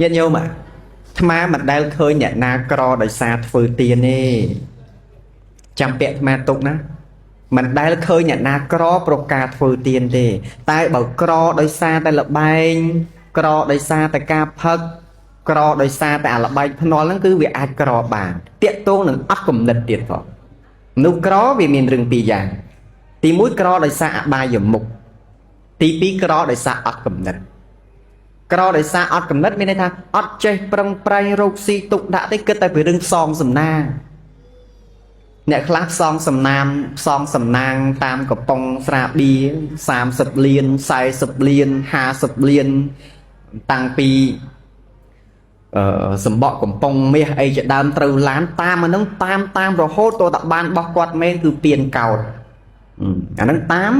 ញាតិញោមអាអាត្មាមិនដែលឃើញអ្នកណាក្រដោយសារធ្វើទានទេចាំពាក្យអាត្មាទុកណាមិនដែលឃើញអ្នកណាក្រប្រការធ្វើទានទេ តែបើក្រដោយសារតែលបែងក្រដោយសារតែការផឹកក្រដោយសារតែអាលបែងភ្នាល់ហ្នឹងគឺវាអាចក្របានតាកតងនឹងអត់គំនិតទៀតផងមនុស្សក្រវាមានរឿងពីរយ៉ាងទី1ក្រដោយសារអបាយមុខទី2ក្រដោយសារអត់គំនិតក្រដោយសារអត់គំនិតមានន័យថាអត់ចេះប្រឹងប្រែងរកស៊ីទុកដាក់ទេគិតតែពីរឿងផ្សងសំណាងអ្នកខ្លះផ្សងសំណាមផ្សងសំណាងតាមកំប៉ុងស្រាបៀ30លាន40លាន50លានតាំងពីអឺសម្បកកំប៉ុងមាសអីជាដើមត្រូវឡានតាមអាហ្នឹងតាមតាមរហូតតតែបានបោះគាត់មែនគឺពៀនកោតអាហ្នឹងតាម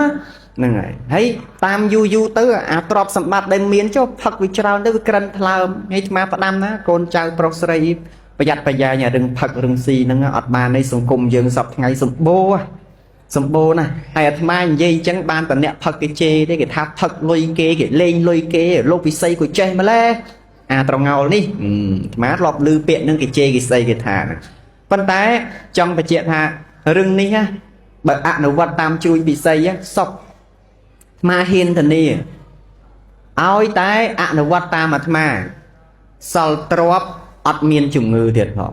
ហ្នឹងហើយហើយតាមយូរយូរទៅអាទ្រព្យសម្បត្តិដែលមានចុះផឹកវាច្រើនទៅវាក្រិនថ្លើមហើយអាត្មាផ្ដាំណាកូនចៅប្រុសស្រីប្រយ័ត្នប្រយែងអារឿងផឹករឿងស៊ីហ្នឹងអត់បានទេសង្គមយើងសពថ្ងៃសម្បូរសម្បូរណាស់ហើយអាត្មានិយាយអញ្ចឹងបានតអ្នកផឹកគេជេរទេគេថាផឹកលុយគេគេលេងលុយគេលោកពិសីក៏ចេះម្លេះអាត្រងោលនេះអាត្មាធ្លាប់ឮពាក្យហ្នឹងគេជេរគេស្អីគេថាប៉ុន្តែចង់បញ្ជាក់ថារឿងនេះណាបើអនុវត្តតាមជួយពិសីសុខអាត្មាហ៊ានធានាឲ្យតែអនុវត្តតាមអាត្មាសល់ទ្របអត់មានជំងឺទៀតផង